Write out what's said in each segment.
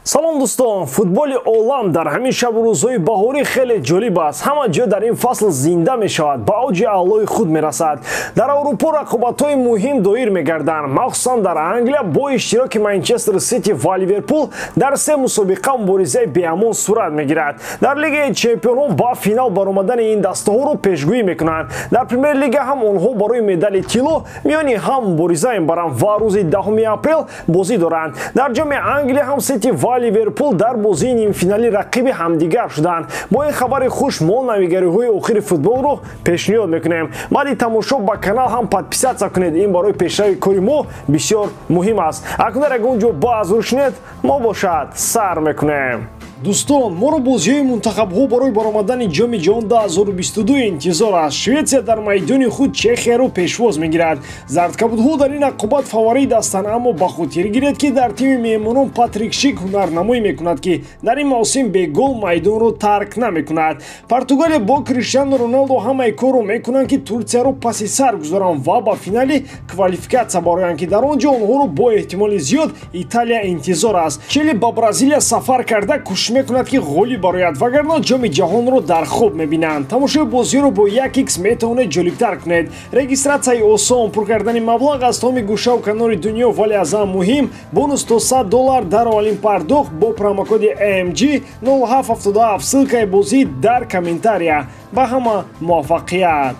Салом дӯстон, футболи олам дар ҳамин шабу рӯзҳои баҳорӣ хеле ҷолиб аст. Ҳама ҷо дар ин фасл зинда мешавад, ба авҷи аълои худ мерасад. Дар Аврупо рақобатҳои муҳим доир мегарданд. Махсусан дар Англия бо иштироки Манчестер Сити ва Ливерпул дар се мусобиқа муборизаи беамон сурат мегирад. Дар Лигаи чемпионҳо ба финал баромадани ин дастаҳоро пешгӯӣ мекунанд. Дар Премер-лига ҳам онҳо барои медали тилло миёни ҳам мубориза мебаранд ва рӯзи 10 апрел бозӣ доранд. Дар ҷоми Англия ҳам Сити ва Ливерпул дар бозии нимфиналӣ рақиби ҳамдигар шуданд. Бо ин хабари хуш мо навигариҳои охири футболро пешниҳод мекунем. Баъди тамошо ба канал ҳам подписаться кунед. Ин барои пешрави кори мо бисёр муҳим аст. Акнун дар ягон ҷо баъз рӯшнед, мо бошад сар мекунем. Дӯстон, моро бозиҳои мунтахабҳо барои баромадани ҷоми ҷаҳон 2022 интизор аст. Шветсия дар майдони худ Чехияро пешвоз мегирад. Зардкабудҳо дар ин рақобат фаворит ҳастанд, аммо ба хотир гиред, ки дар тими меҳмонон Патрик Шик ҳунарнамоӣ мекунад, ки дар ин мавсим бегол майдонро тарк намекунад. Португалия бо Криштиану Роналдо ҳамаи корро мекунанд, ки Турсияро паси сар гузоранд ва ба финали квалификатсия бароянд, ки дар он ҷо онҳоро бо эҳтимоли зиёд Италия интизор аст. Чили ба Бразилия сафар карда кӯшиш мекунад, ки ғолиб барояд, вагарна ҷоми ҷаҳонро дар хоб мебинанд. Тамошои бозиро бо 1x метавонед ҷолибтар кунед. Регистратсияи осон, пур кардани маблағ аз тамоми гӯшаву канори дунё, вале аз ҳама муҳим бонус то $100 дар аввалин пардохт бо промокоди AMG 0777. Ссылкаи бозӣ дар комментария. Ба ҳама муваффақият!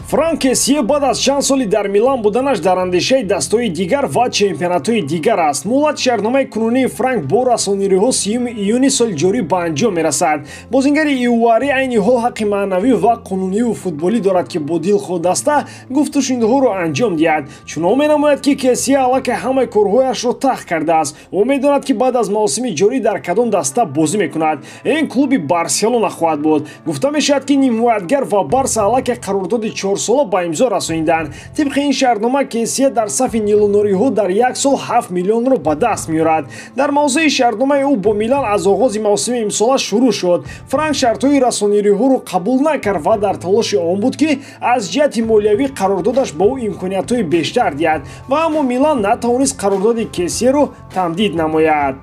Франк Кесие баъд аз чанд соли дар Милан буданаш дар андешаи дастҳои дигар ва чемпионатҳои дигар аст. Муҳлати шартномаи кунунии Франк бо расонириҳо 30 июни соли ҷорӣ ба анҷом мерасад. Бозингари ивуарӣ айни ҳол ҳаққи маънавӣ ва қонунию футболӣ дорад, ки бо дилхоҳ даста гуфтушунидҳоро анҷом диҳад. Чунон менамояд, ки Кесие аллакай ҳамаи корҳояшро тах кардааст. Ӯ медонад, ки баъд аз мавсими ҷорӣ дар кадом даста бозӣ мекунад. Ин клуби Барселона хоҳад буд. Гуфта мешавад, ки нимҳоятгар ва Барса аллакай қарордоди 4 сола ба имзо расониданд. Тибқи ин шартнома Кесия дар сафи нилунориҳо дар як сол 7 миллионро ба даст меорад. Дар мавзӯи шартномаи ӯ бо Милан аз оғози мавсими имсола шурӯъ шуд. Франк шартҳои расонириҳоро қабул накард ва дар талоши он буд, ки аз ҷиҳати молиявӣ қарордодаш ба ӯ имкониятҳои бештар диҳад, ва аммо Милан натавонист қарордоди Кесиеро тамдид намояд.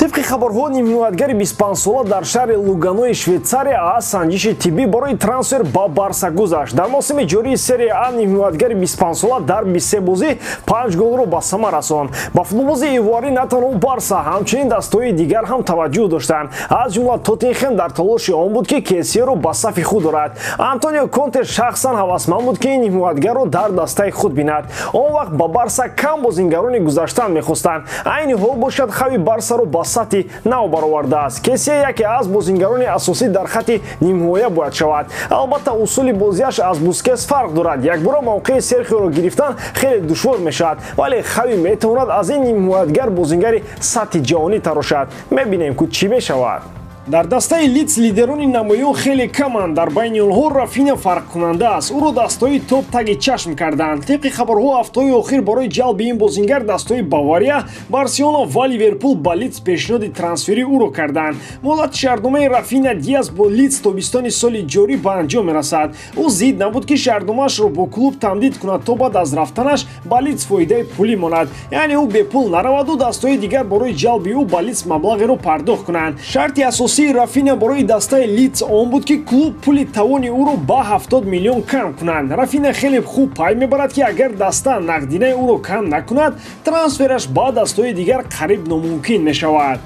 Тибқи хабарҳо, нимҳимоятгари 25-сола дар шаҳри Луганои Швейтсария аз санҷиши тиббӣ барои трансфер ба Барса гузашт. Дар мавсими ҷории Серия А нимҳимоятгари 25-сола дар 23 бозӣ 5 голро ба самар расонд. Ба футболбози ивуарӣ на танҳо Барса, ҳамчунин дастаҳои дигар ҳам таваҷҷӯҳ доштанд. Аз ҷумла Тоттенхем дар талоши он буд, ки Кесиеро ба сафи худ дорад. Антонио Конте шахсан ҳавасманд буд, ки ин нимҳимоятгарро дар дастаи худ бинад. Он вақт ба Барса кам бозингарони гузаштан мехостанд. Айни ҳол бошад, Хави Барсаро ба сатҳи нав баровардааст. Кесия яке аз бозингарони асосӣ дар хатти нимҳоя бояд шавад. Албатта, усули бозиаш аз Бускес фарқ дорад. Якбора мавқеи Серхиоро гирифтан хеле душвор мешавад, вале Хави метавонад аз ин нимҳоятгар бозингари сатҳи ҷаҳонӣ тарошад. Мебинем, ку чӣ мешавад. Дар дастаи Лидс лидерони намоён хеле каманд. Дар байни онҳо Рафиня фарқкунанда аст. Ӯро дастҳои топ таги чашм карданд. Тибқи хабарҳо, ҳафтаҳои охир барои ҷалби ин бозингар дастҳои Бавария, Барселона ва Ливерпул ба Лидс пешниҳоди трансфери ӯро карданд. Муҳлати шартномаи Рафиня Диас бо Лидс тобистони соли ҷорӣ ба анҷом мерасад. Ӯ зид набуд, ки шартномаашро бо клуб тамдид кунад, то баъд аз рафтанаш ба Лидс фоидаи пулӣ монад. Яъне ӯ бепул нараваду дастҳои дигар барои ҷалби ӯ ба Лидс маблағеро пардохт кунанд. Шарти асосии Рафиня барои дастаи Лидс он буд, ки клуб пули тавони ӯро ба 70 миллион кам кунад. Рафиня хеле хуб пай мебарад, ки агар даста нақдинаи ӯро кам накунад, трансфераш ба дастҳои дигар қариб номумкин мешавад.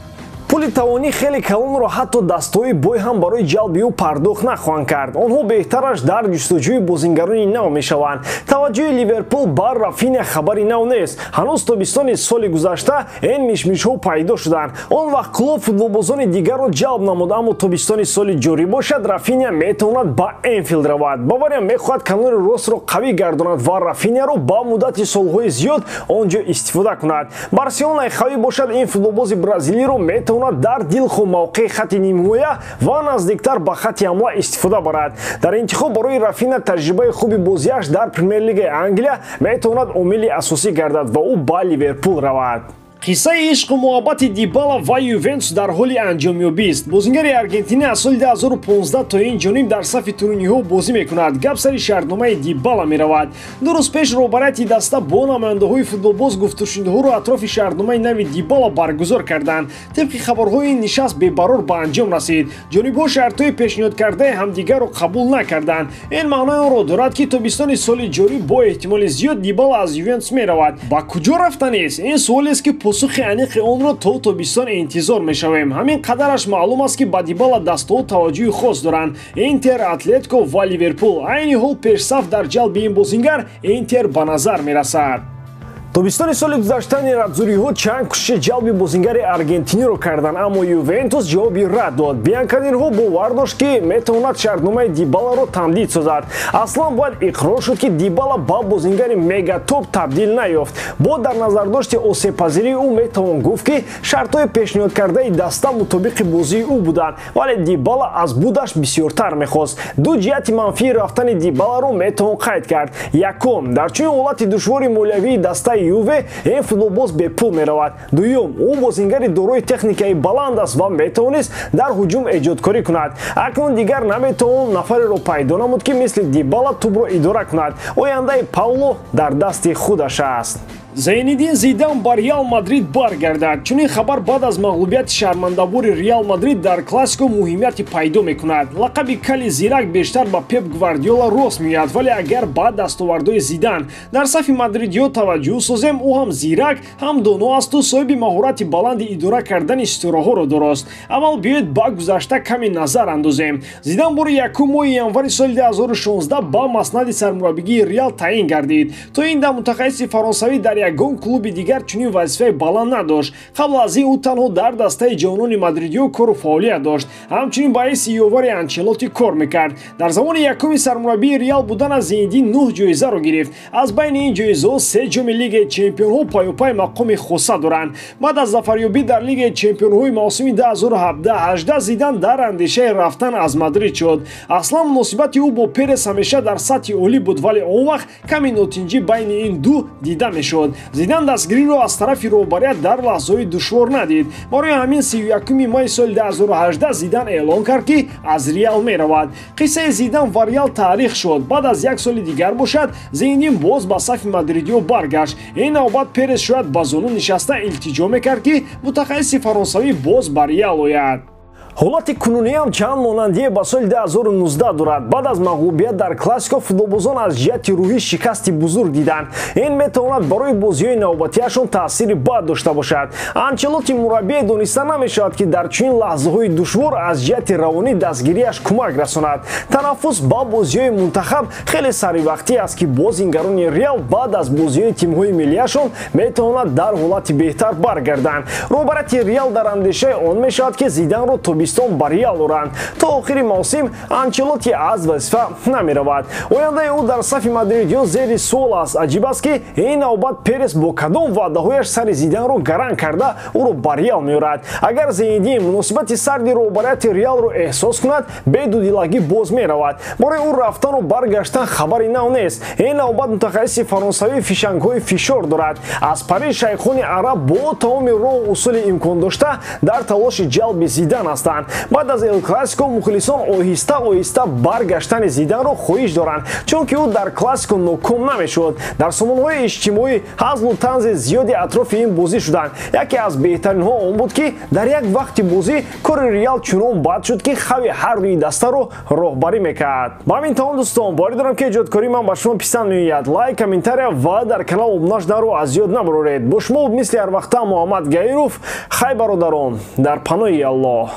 Пули тавонӣ хеле калонро ҳатто дастҳои бой ҳам барои ҷалби ӯ пардохт нахоҳанд кард. Онҳо беҳтараш дар ҷустуҷӯи бозингарони нав мешаванд. Таваҷҷӯҳи Ливерпул ба Рафиня хабари нав нест. Ҳанӯз тобистони соли гузашта ин мишмишҳо пайдо шуданд. Он вақт клуб футболбозони дигарро ҷалб намуд, аммо тобистони соли ҷорӣ бошад, Рафиня метавонад ба Энфилд равад. Бавария мехоҳад канори ростро қавӣ гардонад ва Рафиняро ба муддати солҳои зиёд он ҷо истифода кунад. Барселонаи Хави бошад, ин футболбози бразилиро метавонад дар дилхоҳ мавқеи хатти нимҳоя ва наздиктар ба хатти ҳамла истифода барад. Дар интихоб барои Рафина таҷрибаи хуби бозиаш дар Премер-лигаи Англия метавонад омили асосӣ гардад ва ӯ ба Ливерпул равад. Қиссаи ишқу муҳаббати Дибала ва Ювентус дар ҳоли анҷомёбист. Бозингари Аргентина аз соли 2015 то ин ҷониб дар сафи туриниҳо бозӣ мекунад. Гап сари шартномаи Дибала меравад. 2 рӯз пеш роҳбарияти даста бо намояндаҳои футболбоз гуфтушуниҳоро атрофи шартномаи нави Дибала баргузор карданд. Тибқи хабарҳои ин нишаст бебарор ба анҷом расид. Ҷонибҳо шартҳои пешниҳодкардаи ҳамдигарро қабул накарданд. Ин маънои онро дорад, ки тобистони соли ҷорӣ бо эҳтимоли зиёд Дибала аз Ювентус меравад. Ба куҷо рафтанист? Ин суолест, ки посухи аниқи онро то тобистон интизор мешавем. Ҳамин қадараш маълум аст, ки ба Дибала дастаҳо таваҷҷӯҳи хос доранд: Интер, Атлетико ва Ливерпул. Айни ҳол пешсаф дар ҷалби ин бозингар Интер ба назар мерасад. Тобистони соли гузашта нератзуриҳо чанд кӯшиши ҷалби бозингари аргентиниро карданд, аммо Ювентус ҷавоби рад дод. Бианканерҳо бовар дошт, ки метавонад шартномаи Дибаларо тамдид созад. Аслан бояд иқрор шуд, ки Дибала ба бозингари мегатоп табдил наёфт. Бо дар назардошти осебпазирии ӯ метавон гуфт, ки шартҳои пешниҳодкардаи даста мутобиқи бозии ӯ буданд, вале Дибала аз будаш бисёртар мехост. Ду ҷиҳати манфии рафтани Дибаларо метавон қайд кард. Якум, дар чунин ҳолати душвори молиявии дастаи Юве ин футболбоз бепул меравад. Дуюм, ӯ бозингари дорои техникаи баланд аст ва метавонист дар ҳуҷум эҷодкорӣ кунад. Акнун дигар наметавон нафареро пайдо намуд, ки мисли Дибала тӯбро идора кунад. Ояндаи Пауло дар дасти худаш аст. Зайниддин Зидан ба Реал Мадрид баргардад. Чунин хабар баъд аз мағлубияти шармандабори Реал Мадрид дар Классико муҳимияти пайдо мекунад. Лақаби кали зирак бештар ба Пеп Гвардиола рост меояд, вале агар ба дастовардҳои Зидан дар сафи мадридиҳо таваҷҷӯҳ созем, ӯ ҳам зирак, ҳам доно асту соҳиби маҳорати баланди идора кардани ситораҳоро дорост. Аввал биёед ба гузашта каме назар андозем. Зидан бори якум моҳи январи соли 2016 ба маснади сармураббигии Реал таъин гардид. То ин дам мутахассиси фаронсавӣ дар ягон клуби дигар чунин вазифаи баланд надошт. Қабл аз ин ӯ танҳо дар дастаи ҷавонони мадридиҳо кору фаъолият дошт. Ҳамчунин ба ҳайси ёвари Анчелотти кор мекард. Дар замони якуми сармураббии Реал будан Зинедин 9 ҷоизаро гирифт. Аз байни ин ҷоизаҳо 3 ҷоми Лигаи Чемпионҳо паёпай мақоми хоса доранд. Баъд аз зафарёбӣ дар Лигаи Чемпионҳои мавсими 2017-18 Зидан дар андешаи рафтан аз Мадрид шуд. Аслан муносибати ӯ бо Перес ҳамеша дар сатҳи олӣ буд, вале он вақт ками нотинҷӣ байни ин ду дида мешуд. Зидан дастгириро аз тарафи роҳбарият дар лаҳзаҳои душвор надид. Барои ҳамин 31 майи соли 2018 Зидан эълон кард, ки аз Реал меравад. Қиссаи Зидан ва Реал таърих шуд. Баъд аз як соли дигар бошад, Зинедин боз ба сафи мадридиҳо баргашт. Ин навбат Перес шояд ба зону нишаста илтиҷо мекард, ки мутахассиси фаронсавӣ боз ба Реал ояд. Ҳолати кунуниам чанд монандие ба соли 2019 дорад. Баъд аз мағлубият дар Классико футболбозон аз ҷиҳати рӯҳӣ шикасти бузург диданд. Ин метавонад барои бозиҳои навбатиашон таъсири бад дошта бошад. Анчелотти мураббие дониста намешавад, ки дар чунин лаҳзаҳои душвор аз ҷиҳати равонӣ дастгириаш кӯмак расонад. Танаффус ба бозиҳои мунтахаб хеле саривақтӣ аст, ки бозингарони Реал баъд аз бозиҳои тимҳои миллиашон метавонад дар ҳолати беҳтар баргарданд. Роҳбарияти Реал дар андешаи он мешавад, ки Зиданро тобистон ба Реал оранд. То охири мавсим Анчелотти аз вазифа намеравад. Ояндаи ӯ дар сафи мадридиҳо зери суол аст. Аҷиб аст, ки ин навбат Перес бо кадом ваъдаҳояш сари Зиданро гаранг карда ӯро ба Реал меорад. Агар Зинедин муносибати сарди роҳбарияти Реалро эҳсос кунад, бедудилагӣ боз меравад. Барои ӯ рафтану баргаштан хабари нав нест. Ин навбат мутахассиси фаронсавӣ фишангҳои фишор дорад. Аз Париж шайхони араб бо тамоми роҳу усули имкон дошта дар талоши ҷалби Зидан ҳастанд. Баъд аз Эл Классико мухлисон оҳиста-оҳиста баргаштани Зиданро хоҳиш доранд, чунки ӯ дар Классико ноком намешуд. Дар сомонаҳои иҷтимоӣ ҳазлу танзи зиёди атрофи ин бозӣ шуданд. Яке аз беҳтаринҳо он буд, ки дар як вақти бозӣ кори Реал чунон бад шуд, ки хави ҳар дуи дастаро роҳбарӣ мекард. Ба ҳамин тамом дӯстон, боварӣ дорам, ки эҷодкории ман ба шумо писанд меояд. Лайк, комментария ва дар канал обуна шуданро аз ёд набароред. Бо шумо мисли ҳар вақта Муҳаммад Гаиров. Хай бародарон, дар паноҳи Аллоҳ.